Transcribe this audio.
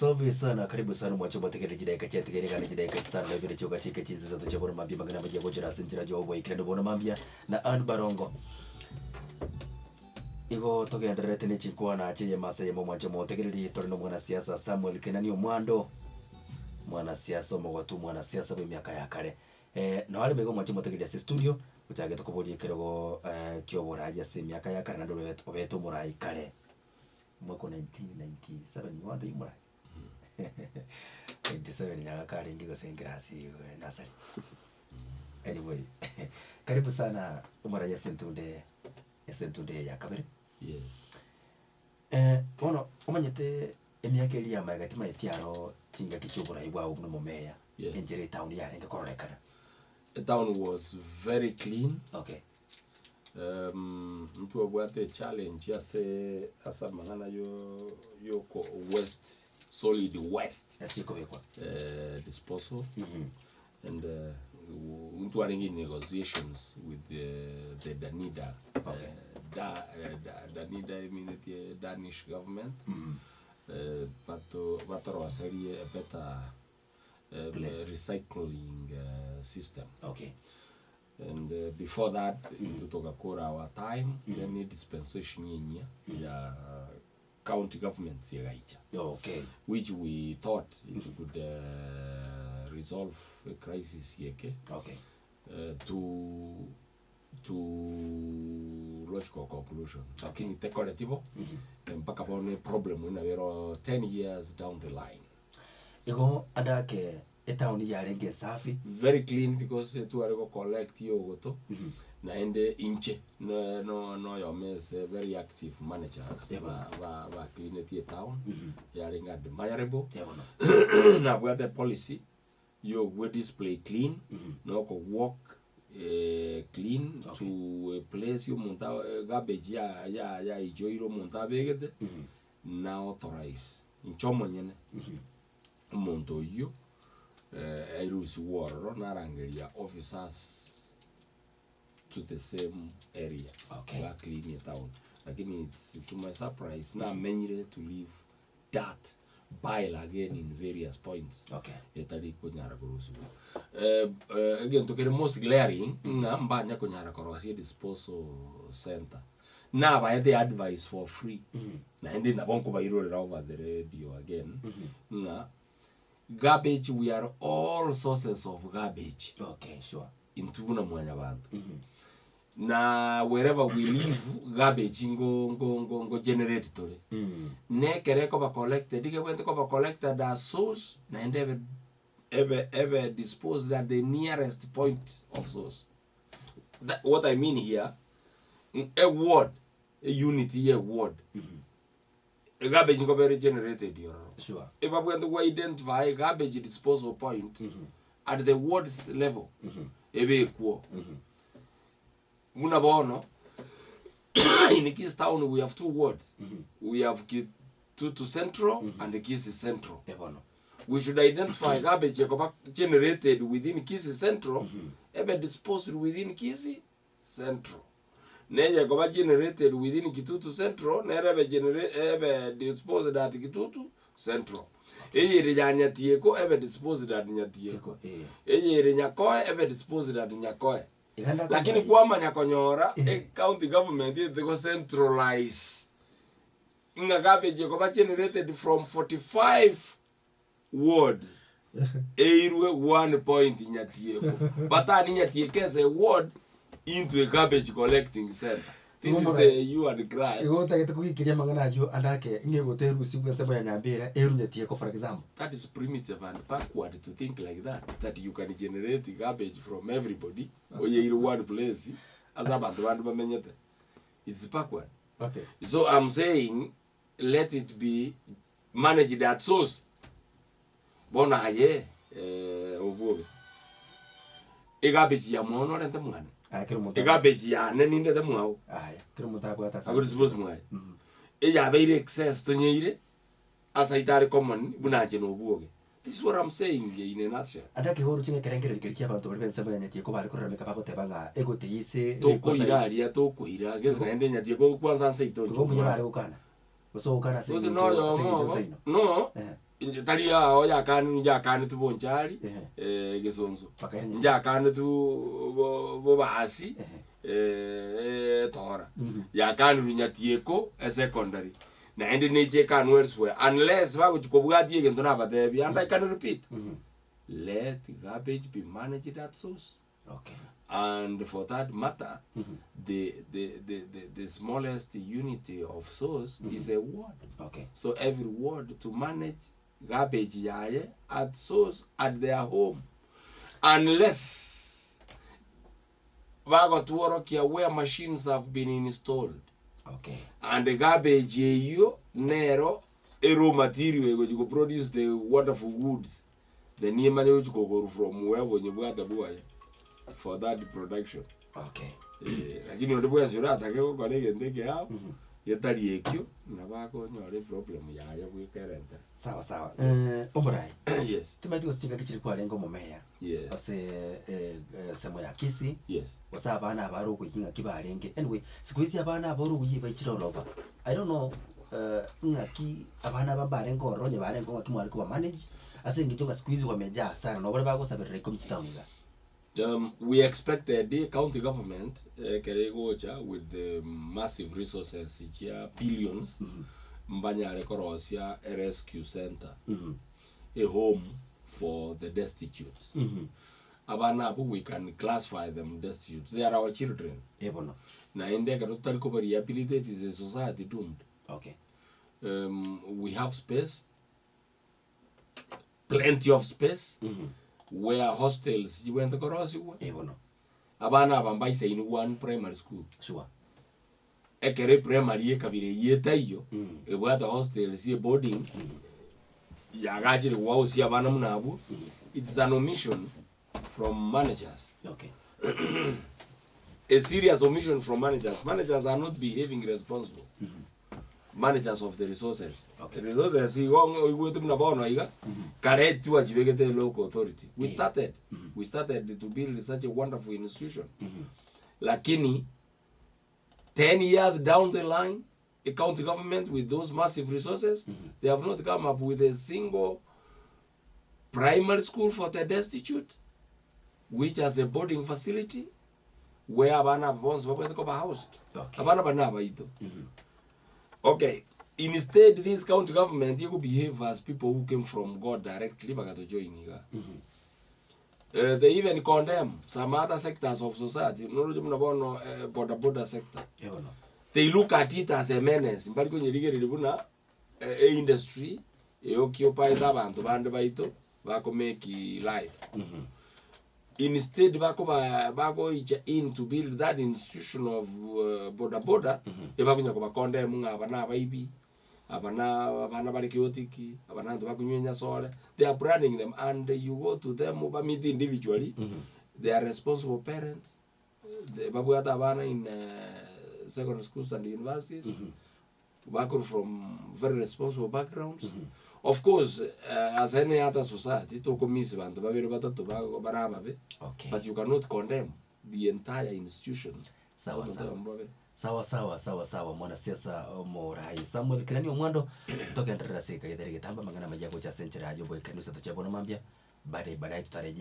Safi sana, karibu sana mwache omotegereri chidaeka chiatigaire gane chidaeka isano na ibere chioka chike chinsa isato chia bono mambia amang'ana amaya gochora ase enchera y'oboikeranu bono mambia na Ann Barongo. Igo togendererete ne chinkwana chi'eyemo ase eyemo mwanche omotegereri tore na omwanasiasa Samuel Kenani Omwando, mwanasiasa omogotu, mwanasiasa bw'emiaka ya kare. Eh, nao areme igo mwanche omotegereri ase estudio, ochagete koboria ekerogo eh, ki'oborai ase emiaka ya kare naende obete obete omorai kare. Omwaka o 1997 igo gwantebi omorai? 97 nyagaka arenge gose enkirasi eh, nursery. Anyway, karibu sana omorai ase entunde ase entunde eye ya kabere. Yes. Eh, bono omanyete emiaka eria ya magega timanyeti aro chingaki chia oborai bwao buna omomeya, Yes. enchera etown yarenge kororekana. The town was very clean. Okay. Um, ntwabwate echallenge ase ase amang'ana yo yoko waste solid waste Ase chikobekwa. eh, disposal and uh, ntwarenge in negotiations with the, the Danida Okay. eh, da, eh, da, Danida eminetie Danish government eh, bato batoroserie a better eh, Place. recycling eh, system Okay. And uh, before that intwe togakora our time then e dispensation enyia ya county governments egaicha Okay. which we thought it could uh, resolve a crisis eke Okay. uh, to to logical conclusion lakini tekoreti bo mpaka bono eproblem eye nabo ero 10 years down the line Igo ande ake etown yarenge esafi. Very clean because etware go collect yogoto naende inche no no noyomo ase very active managers Yeah, bono. ba ba ba cleaneti etown yarenge admirable Yeah, bono. nabwate policy yogwe display clean na oko walk clean to a place omonto a garbage ya ya yaichoire omonto abegete na authorize inche omonyene omonto oyio airusigwe ororo narangeria officers to the same area Okay. ba clean etown lakini it's to my surprise namenyire to leave dirt bile again in various points Okay. etari konyara korusigwa Eh, eh, egento kere most glaring ng'a mbanya konyara korosia disposal center Nabaete advice for free, naende nabo nkobairorera over the radio again, ng'a garbage we are all sources of garbage Okay, sure. intwe buna mwanyabanto. Na wherever we live, garbage ngo ngo ngo ngo generate tore. Na ekero ekoba collected, iga ebwenerete koba collected as source, naende ebe ebe ebe disposed at the nearest point of source. That, what I mean here, a ward, a unit ye ward, garbage nkoba ere generated ororo. Sure. Ebabwenerete go identify garbage disposal point at the wards level, ebekwo. Buna bono, in Kisii town we have two wards. We have Kitutu Central and Kisii Central. Eh, bono. We should identify garbage ekoba generated within Kisii Central ebe disposed within Kisii Central. Neye ekoba generated within Kitutu Central nere ebe genera ebe disposed at Kitutu Central. Eyere ya Nyatieko ebe disposed at Nyatieko. Tieko, eh. Eyere Nyakoe ebe disposed at Nyakoe. Iga ndakobua Lakini aye. kwamanya konyora Eh. e county government ete go centralize ng'a garbage ekoba generated from 45 wards eirwe one point Nyatieko. Batani Nyatieko as a ward into a garbage collecting center. This is the you and cry. Igo otagete kogikiria amang'ana ayio ande ake ng'a egote erusigwe ensemo ya Nyambera erwe Nyatieko for example. That is primitive and backward to think like that, that you can generate garbage from everybody oyeire one place ase abanto bande bamenyete. It's backward. Okay. So I'm saying let it be managed at source. Bono aye eh, obwobe egarbage ya mwao norente mwane Aya kera omonto egarbage yane nindete mwao Aya kera omonto abwate ase agodispose mwaye eyabeire excess tonyeire ase aitare common buna inche na obwoge this is what I'm saying in a nutshell. Ande ekero oroche ng'a ekerengererio keria ki'abanto baria b'ensemo ya Nyatieko bare kororameka bagoteba ng'a egotei ase Tokoira aria tokoira gese naende Nyatieko gokwansa nse ito Igo mbuya bare gokana, gose ogokana ase Gose eng'encho ase noyomo eng'encho obo nseino. no Eh. Inche tari ao yakanirwe njakanetwe bonchari, Ehe. eh, gesonso. Bakaira nyuma. Njakanetwe bo- bobasi, Ehe. eh, tora. Yakanirwe nyatieko esecondary. Naende neche ekanwe elsewhere unless bagochi kobwatia egento nabatebia and I can repeat. Let garbage be managed at source. Okay. And for that matter, the, the, the, the, the smallest unit of source is a ward. Okay. So every ward to manage garbage yaye at source at their home. Unless bagotworokia where machines have been installed. Okay. And the garbage eyio nero e raw material egochi go produce the wonderful goods. Then emanye gochi kogorwa from where obonyebwate bwaye for that production. Okay. Eh, lakini onde bwensi oratake gokora egento ekeao getari ekio, nabo akonyora eproblem yaye bweka erentera. Sawa sawa. Eh, omorai. Yes. Timanyeti gose chingaki chiria kwarenge omomeya. Yes. Ase eh, eh, semo ya Kisii. Yes. Gose abana aba are okoyia ng'aki barenge. Anyway, siku hizi abana aba ore okoyia baichire all over. I don't know eh, ng'aki abana aba mbarenge ororo onye barenge ng'aki mware koba manage, ase eng'encho ng'a siku hizi wamejaa sana, nabo bare bagosaberera ikomi chitown igaa. We expected the county government ekero egocha with the massive resources chia billions mbanyare korosia a rescue center a home for the destitute abana abwo we can classify them destitute they are our children Eh bono. naende ekero totari koba rehabilitate is a society doomed Okay. we have space plenty of space where hostels chibwenerete korosigwa Eh bono. abana aba mbaisaini one primary school Sure. ekero eprimary ekabira eyio etaiyo ebwate hostels eboarding yagachire goausia abana buna abwo it's an omission from managers Okay. a serious omission from managers managers are not behaving responsible managers of the resources Okay. resources igo ng'a oigwete buna bono iga kare twachibegete local authority we started we started to build such a wonderful institution lakini 10 years down the line a county government with those massive resources they have not come up with a single primary school for the destitute which has a boarding facility where abana aba bonsi babwate koba housed Okay. abana bari nabaito okay instead this county government ego behave as people who came from god directly bagatojoin iga Eh, they even condemn some other sectors of society noroche buna bono eh, boda boda sector Eh bono. they look at it as a menace mbari konyerigereria buna eh, e industry eoccupyete abanto bande baito bakomake life instead bakoba bagoicha in to build that institution of uh, boda boda ebakonya kobacondemn ng'a aba na abaibi aba na abana bare chaotic aba na abanto bakonywa enyasore they are branding them and you go to them obameet individually they are responsible parents they babwate abana in uh, secondary schools and universities bakorwa from very responsible backgrounds of course uh, as any other society tokomiss banto babere batato ba- bare ababe Okay. but you cannot condemn the entire institution Sawa, Ase sawa. abanto babere. Sawa sawa sawa sawa mwanasiasa omorai Samuel Kirani Omwando togenderera ase ekagethere getamba amang'ana amaya gocha ase enchera ya oboikanusa tochia bono mambia bare baadaye totarejea.